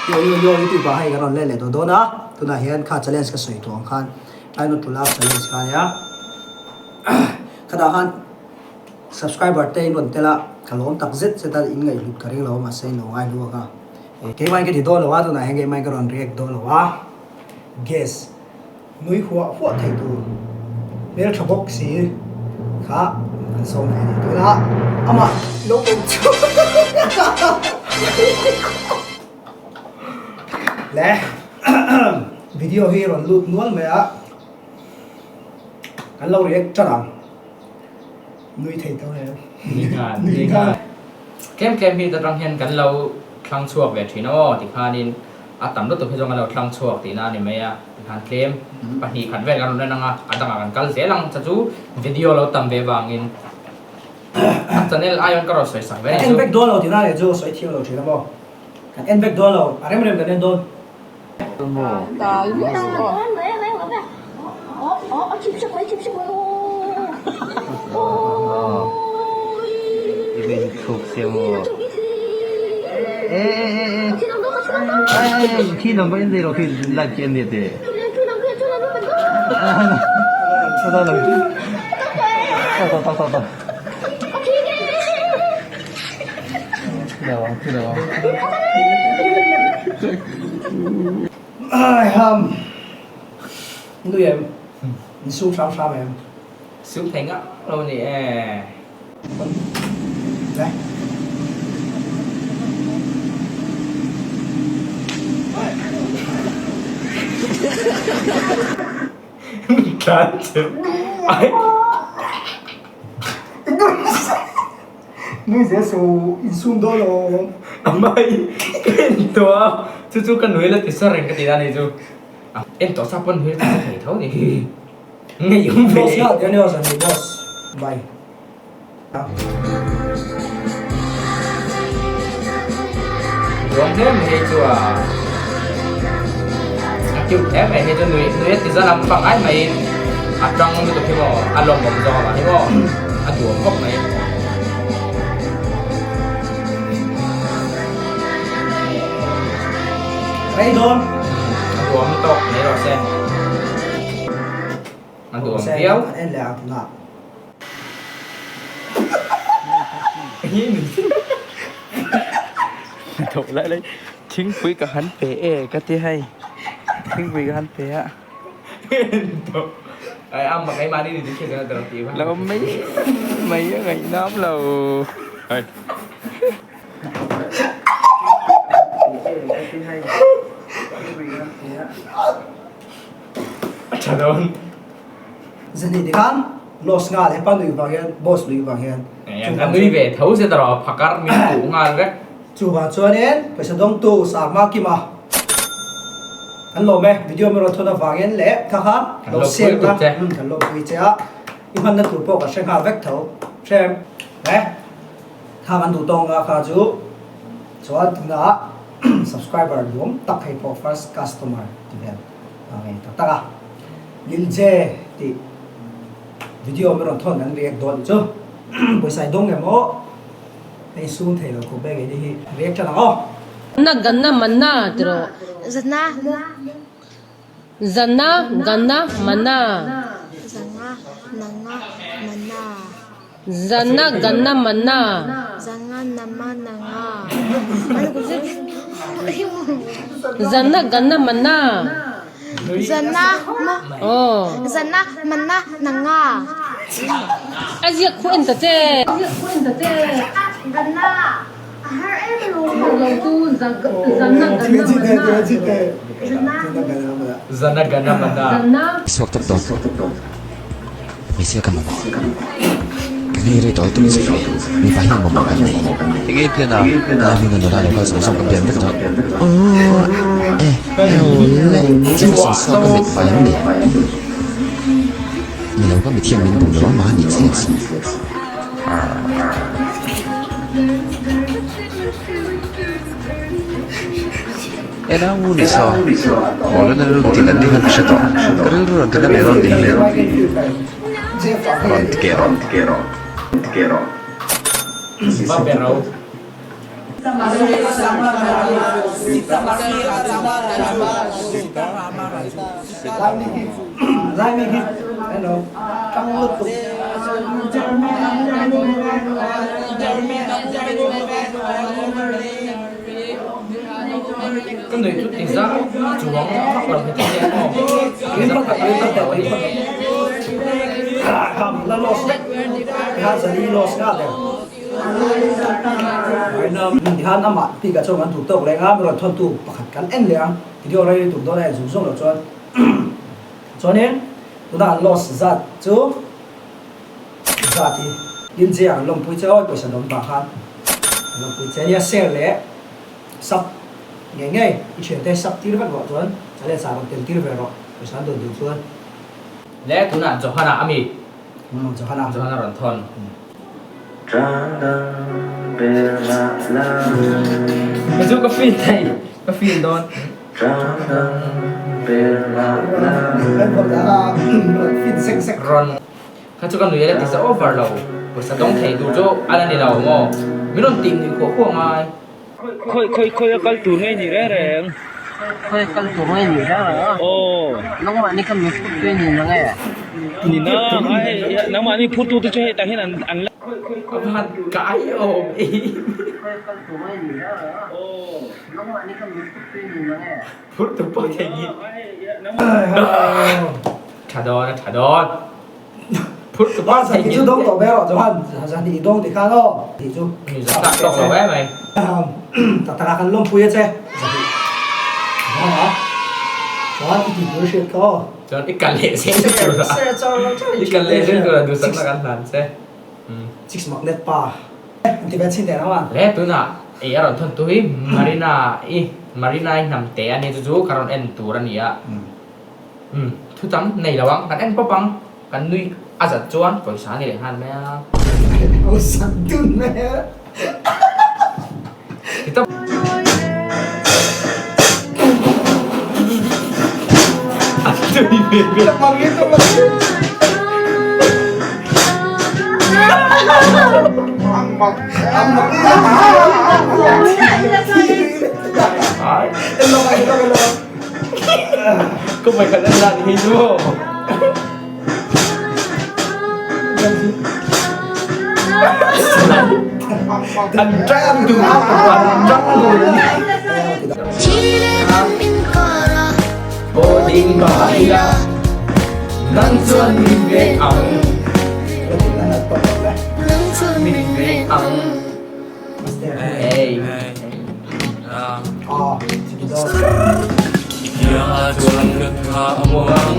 Yo yo yo youtube ah hei kan rawn let leh tawh dawn a, tunah hian kha challenge ka sawi tawh ang khan try not to laugh challenge kha ania khatah khan subscriber te in rawn tel a ka lawm tak zet zet a in ngaihhlut ka ring lo a mahse in lo ngaihlu a kha keimah in ka ti dawn lo a tunah hian keimah in ka rawn react dawn lo a guess Nui huah huah thei tur hmeltha bawk si kha an sawm ve ni tuna amah lo awm chu le video hi rawn lut nual mai a kan lo react tan ang nui thei tawh em nui nghal tlem tlem hi ta tang hian kan lo thlang chhuak ve thin aw tikhanin A tam lutuk hi zawng a lo thlang chhuak tihna a ni mai a, tikhan tlem pahnih khat vel kan rawn en ang a, a dangah kan kal zel ang cha chu video lo tam ve vangin a channel aiawn ka rawn sawi sak ve Kan en vek dawn lo tihna leh chu sawi thiam lo thin a maw? Kan en vek dawn lo, a rem rem kan en dawn. Aiham Nui em? In sum hram hram em? Sum thei ngah lo ni e. Le. Tlan che. Ai. Nui zel su in sum dawn lo. Amai ka en tawh a, chu chu ka nui la ti sa reng ka ti a ni chu. En tawh sa pawn nui la ti sa thei tho ni. Ngei awm ve. Boss nghal teh ania zan ni boss. Bye. Duang hle mai hei chu a a cute hle mai hei chu nui nui a ti za lam pangngai maiin a tang lutuk hi maw a lawmawm zawk avang hi maw a duam khawp mai. Rei dawn. A duam tawk mai rawh se. A duam viau. An en leh ang tunah. Thawk lai lai thingpui ka han pe e ka ti hei thingpui ka han pe a. Lo mai mai a ngaihnam lo. A tha dawn. Zani tikhan loss nghal hepa nui vang hian boss nui vang hian. A nui ve tho zet erawh phakar min puh nghal vek. Chuvang chuanin pawisa dawngtu Sangma Kima kan lawm e video min rawn thawn avangin leh kha kha lo save na kan lawmpui che a i hmanna tur pawh kan hre nghal vek tho hrem e kha kan duh tawng nga kha chu chuan tunah subscriber nuam tak hei pawh first customer ti vel. A ngei tak tak a, Lil J tih video min rawn thawn an react dawn chu pawisa i dawng em aw, hei sum thei lo khawp eng hi react tan ang aw. Na ganna manna ti rawh. Zana. Zana ganna manna. Zanga nanga manna. Zana ganna manna. Zanga nama nanga. Zana ganna manna. Zana ma. Aw. Zana manna nanga. A ziak khu en ta che. Ganna. A har em lo. Lo chu zana ganna manna. Zana ganna manna. Zana. Suak tawp dawn. Hmeichhia ka mamawh. Ka ngei rei tawh lutuk che hi, mipa hian mamawh kan nei. Enge i plan a? Lai hming a nula lo kal zawng zawng ka bian vek dawn. Aww e ewle Jefferson saw ka mit fai em ni? Ni lo ka mit hian min bum lo a mahni chiah si. En ang u ni saw, Paulin a rilru ti nat ni khan ka hre tawh, ka rilru rawn ti nat leh dawn tih hi rawn ti keh rawh. Lai mi hi hello tang lutuk. Ka nuih chu ti zah chuang vak lo heti hian aw ti zah tak tak lo a ni. La loss vek kha zali loss nga der. Tihan amah bikah chuan kan duh tawk leh anga mi rawn thawntu pakhat kan en leh ang video rei tum dawn a en zung zung loh chuan chuanin tuna an loss zat chu zat hi Lindsay ah kan lawmpui che awi pawisa dawm vang khan kan lawmpui che ania share leh sub ngei ngei i thiante sub tir vek rawh chuan challenge ah rawn tel tir ve rawh pawisa an dawn duh chuan. Le tunah Johana ami Johana Johana rawn thawn. Kei chu ka feel thei ka feel dawn. Rawn kha chu ka nui a la ti sa over lo pawisa dawng thei tur chu a la ni lo maw min rawn tih nuih khuah khuah ngai. Khawi khawi khawi a kal tur ngei ni reng reng. Khawi kal tur ngei ni reng reng a. Aw. Nangmahni kha mi phut tu ni na nge? Ni na a hei nangmahni phut tu te chu hei tah hian an an la. A van kai awm i. Khawi kal tur ngei ni reng reng a. Aw. Nangmahni kha mi phut tu ni na nge? Phut tu pawh thei ni. Tha dawn a tha dawn. Phut tu pawh thei ni. Chu dawng tawh mai rawh Johan zan i dawng ti khan aw tih chu. Mi zan tak tawk lo em mai. Tak tak ah kan lawmpui a che zan i dawng a. Chuan i tih tur hriat kha aw. Chuan i kal leh zel tur a. I kal leh zel tur a duhsakna kan hlan che. Chicks magnet pa. An ti ve chin teh rang a. Le tunah ei a rawn thawn tu hi Marina i Marina i hnam te a ni chu chu ka rawn en tur a ni a. Umm thu tam nei lo ang kan en pawp ang kan nui a zat chuan pawisa a ni leh nghal mai a. Ho sak dun mai a. Ti tawp. A tui ve ve. Ka mang in ka mang in. Ang mak ang mak. Ai. En lo en lo en lo. Ka mai khat en la ni hei chu. An tang duh an tang duh. Boarding mahila nang chuan min vek ang min vek ang. Hey. Ang a ti ni kha. Ang.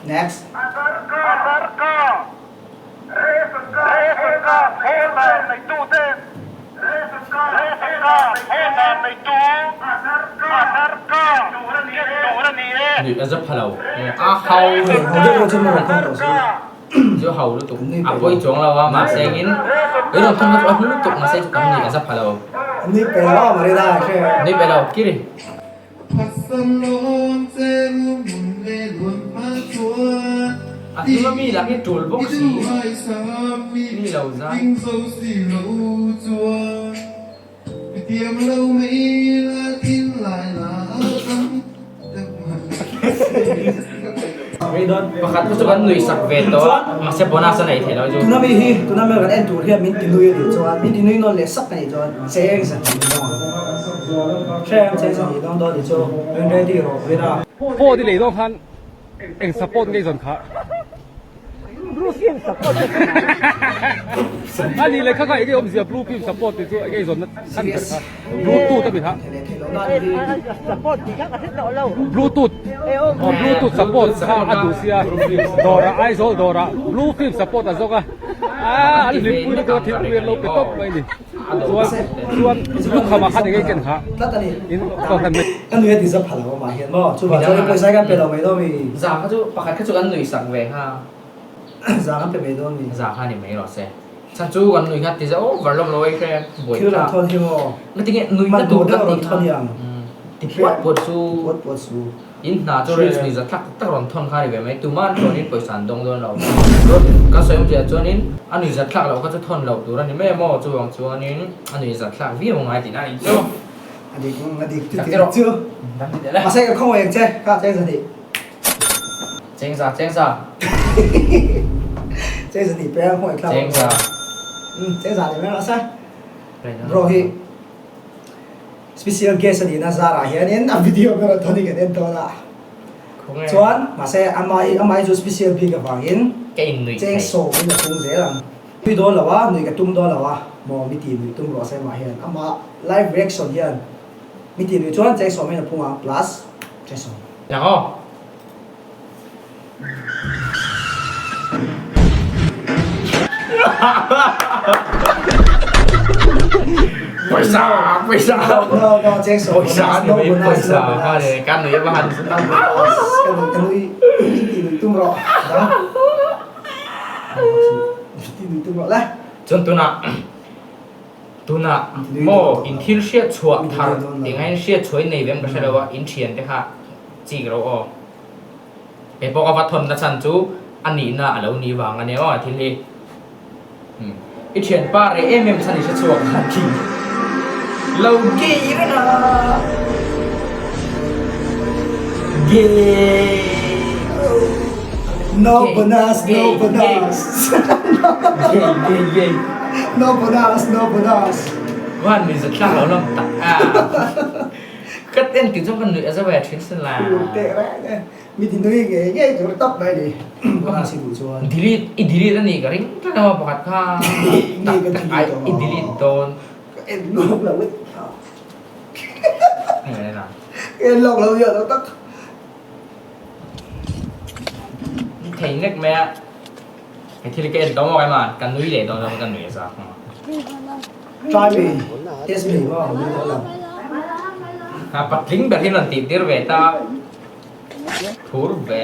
Next. Nuih a za pha lo. A hau. Chu hau lutuk. A pawi chuang lo a mahse engin i rawn thawm na chu a hlu lutuk mahse chu kan nuih a za pha lo. Nui pe lo a Marina hre. Nui pe lo kiri. A hnung ami lah hi tul bawk si ni lo zai. Pakhat chu kan nui sak ve tawh a, mahse bonus a nei thei lo chu. Tuna mi hi, tuna mi kan en tur hian min ti nui a nih chuan, min ti nui nawn leh sak a nih chuan cheng zan hnih dawng ang. Hrem cheng zan hnih dawng dawn tih chu min ready rawh Rina. Phone i lei dawn khan eng support ngei zawn kha? Blue film support te chu A nih leh kha kha enge awmzia blue film support tih chu enge i zawnna chhan ber kha bluetooth a mi kha Support tih kha ka hre tawh lo. Bluetooth. Aw bluetooth support kha a duh sia dawrah Aizawl dawrah blue film support a zawk a aa an hlimpui lutuk a thilpui an lo pe tawp mai ni chuan chuan lukham ah khan eng nge ken kha in kohhran mai. Ka nui a ti zap pha lo amah hian maw chuvang chuan pawisa hi kan pe lo mai dawn mi. Za kha chu pakhat kha chu kan nui sak ve kha. Za kan pe mai dawn mi. Za kha ni mai rawh se. Chhan chu kan nui kha ti zau over lawk lo ei hre buai Thil rawn thawn hi maw? Nga tinge nui na tur ka ti kha. Ti puat puat chu. Puat puat chu. In hna chu reels nui za thlak tak tak rawn thawn kha ni ve mai. Tuma an thawn in pawisa an dawng dawn lo. Chuan kan sawi awm chiah chuan in a nui za thlak loh kha chu thawn loh tur a ni mai a maw? Chuvang chuan in a nui za thlak viau ngai tihna a nih chu. A dik a dik chu ti chu. Mahse ka khawngaih ang che kha cheng zahnih. Chengza chengza. Chengza nih pe a hmuh thlak. Chengza. Chengza ni mai rawh se. Bro hi special guest a nihna zarah hianin a video ber a thawn hi kan en dawn a. Chuan mahse amah hi amah hi chu special bik avangin Ka in nuih cheng thei. sawm in a pung zel ang. Nui dawn lo a, nui ka tum dawn lo a, maw mi ti nui tum rawh se amah hian amah live reaction hian mi ti nui chuan cheng sawm in a pung ang plus cheng sawm. Nang aw. Pawisa pawisa No no cheng sawm pawisa no ni mai bonus pawisa no kha bonus le kan nui a han no bonus ka nui ka nui min ti nui tum rawh dang min ti nui tum rawh le chuan tunah tunah maw in thil hriat chhuah thar engah hian hriat chhuah in nei ve em ka hre lo a in thian te kha chik ro aw. He pawh ka va thawn na chhan chu a nihna a lo nih vang a nia aw thil hi. I thianpa reh em em chhan i hre chhuak a ti lo gay reng a. Gay. No bonus, no bonus. Gay gay gay. No bonus, no bonus. Van min zat tlak lo lam tak a. Ka en tih chuan ka nuih a zauh e thin sin la. Teh reng e, mi ti nui ngei ngei tur tawp mai ni. Ka si duh chuan. Delete, i delete a nih ka ring tlat a pakhat kha. Nge ka delete Ai, i delete dawn. Ka en lawk lo e. Nge na. Ka en lawk lo hian lo tak. Thei nek mai a. He thil ka en tawh maw keimah, ka nui leh dawn chuan ka nui a zak maw. Try me, test me maw ka nui dawn lo. Ha patling ber hi rawn tih tir ve ta, phur ve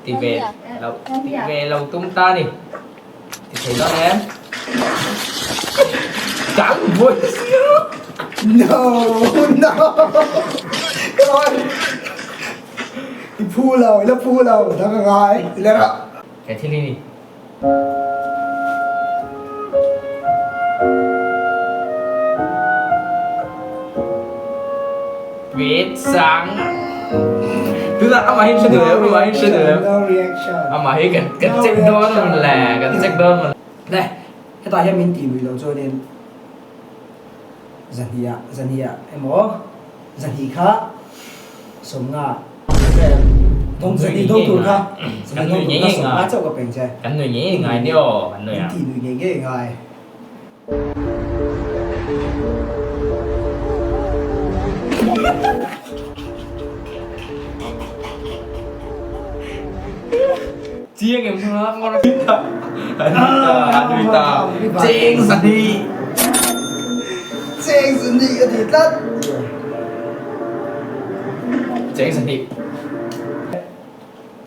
ti ve lo ti ve lo tum ta ni, ti thei dawn em? Dang buai sia. No, no, come on. I phu lo, i la phu lo, dang a ngai, i la rah. He thil hi ni. Pet sang. Tunah amah hi hre duh em? Amah hi hre duh em? No reaction. Amah hi kan kan check dawn a mawn le, kan check dawn a mawn. Le, hetah hian min tih lui loh chuanin zahnih ah zahnih ah emaw zahnih kha sawmnga Zahnih dawng tur kha zahnih dawng tur kha sawmnga chauh ka peng che. Kan nui ngei ngai nia aw kan nui a. Min tih nui ngei ngei ngai. Chiang em hma ngon a ta. A nui ta a nui ta. Cheng zahnih. Cheng zahnih a ti tlat. Cheng zahnih.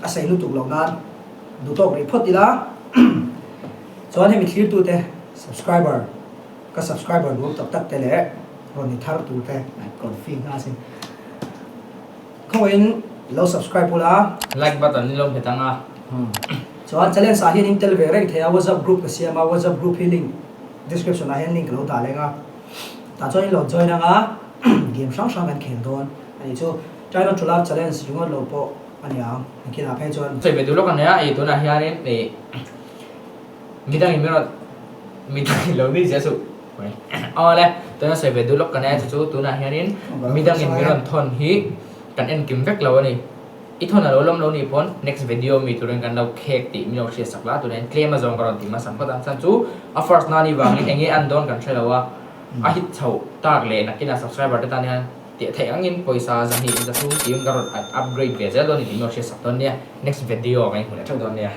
A sei lutuk loh nan duh tawk rih phawt ila. Chuan hemi thlirtute subscriber ka subscriber nuam tak tak te leh rawn ni thar tur te confi nghal sin. Khawngaihin lo subscribe ula. Like button in lo hmet ang a. Chuan challenge ah hian in tel ve reng thei a, WhatsApp group ka siam a, WhatsApp group hi link description ah hian link ka lo dah leng a, tah chuan in lo join ang a, game hrang hrang kan khel dawn a nih chu. Try not to laugh challenge ringawt lo pawh a ni ang, engkin ah phei chuan. Sawi ve duh lawk a nia, ei tunah hianin ih midangin min rawn midangin lo nui zel suh. Aw le, tuna sawi ve duh lawk ka nei a chu chu tunah hianin midangin min rawn thawn hi kan en kim vek lo a ni. I thawn a lo lawm lo nih pawn next video mi turin kan lo khek tih min lo hriat sak la, tunah hian tlem a zawng ka rawn ti hmasa phawt a, chuan chu a first na ni vangin eng nge an dawn kan hre lo a, a hit chhoh tak leh nakinah subscriber te tan hian. Tih theih angin pawisa 200 300 tiin ka rawn upgrade ve zel dawn a ni tih min rawn hriatsak dawn nia. Next video ah kan inhmu leh theuh dawn nia.